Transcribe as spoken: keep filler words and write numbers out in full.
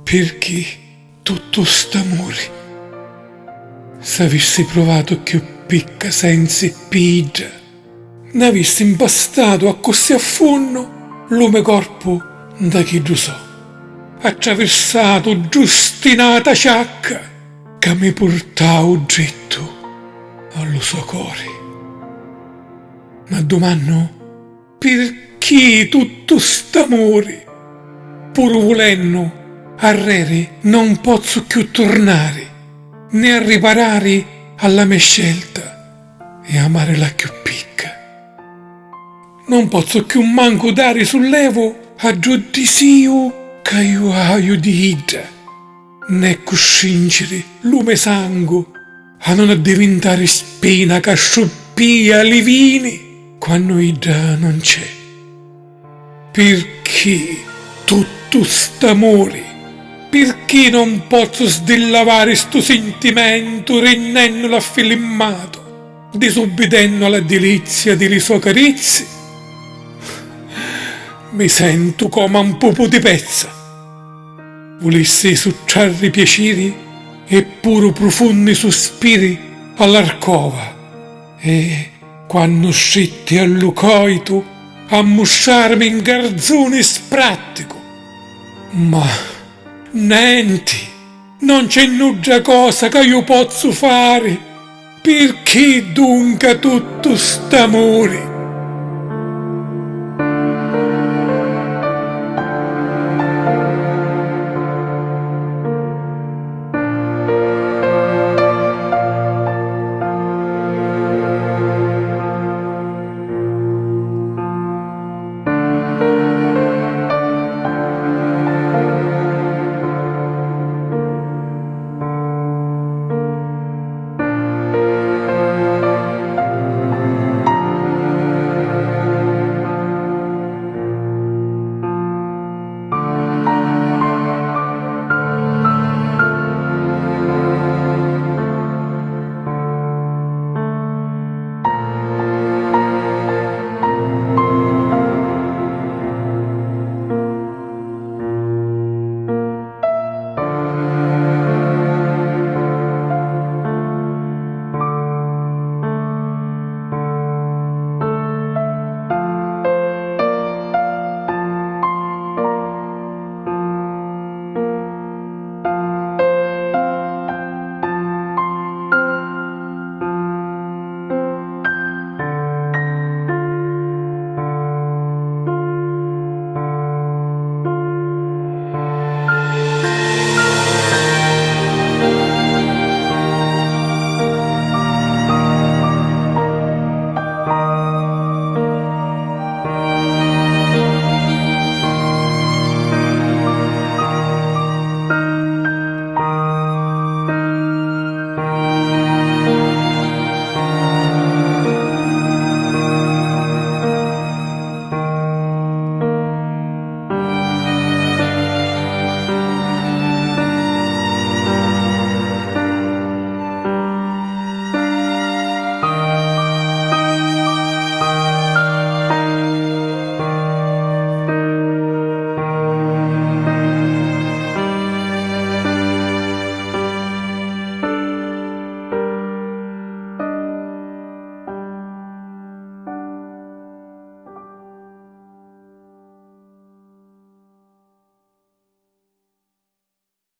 Pirchì tuttu st'amuri? S'avissi pruvatu cchiù picca senzi pi idda, n'avissi mpastatu accussì a funnu lu me corpu nta chiddu so, attravirsatu ddu stinata ciacca ca mi purtau drittu a lu so cori. M'addumannu: pirchì tuttu st'amuri? Puru vulennu arreri non pozzu cchiù turnari, né arriparari alla me scelta e amarila cchiù picca. Non pozzu cchiù mancu dari sullevu a ddu disiu ca iu haiu di idda, né custrinciri lu me sangu a non addivintari spina ca struppia li vini quannu idda non c'è. Pirchì tuttu st'amuri? Pirchì non pozzu sdillavari stu sintimentu rinnennulu affilimmatu, disubbidennu a la dilizia di li so carizzi? Mi sentu comu a un pupu di pezza. Vulissi suttrarri piaciri e puru prufunni suspiri all'arcova e, quannu stritti a lu coitu, ammustrarimi 'n garzuni spratticu. Ma nenti, non c'è nudda cosa ca iu pozzu fari. Pirchì dunca tuttu st'amuri?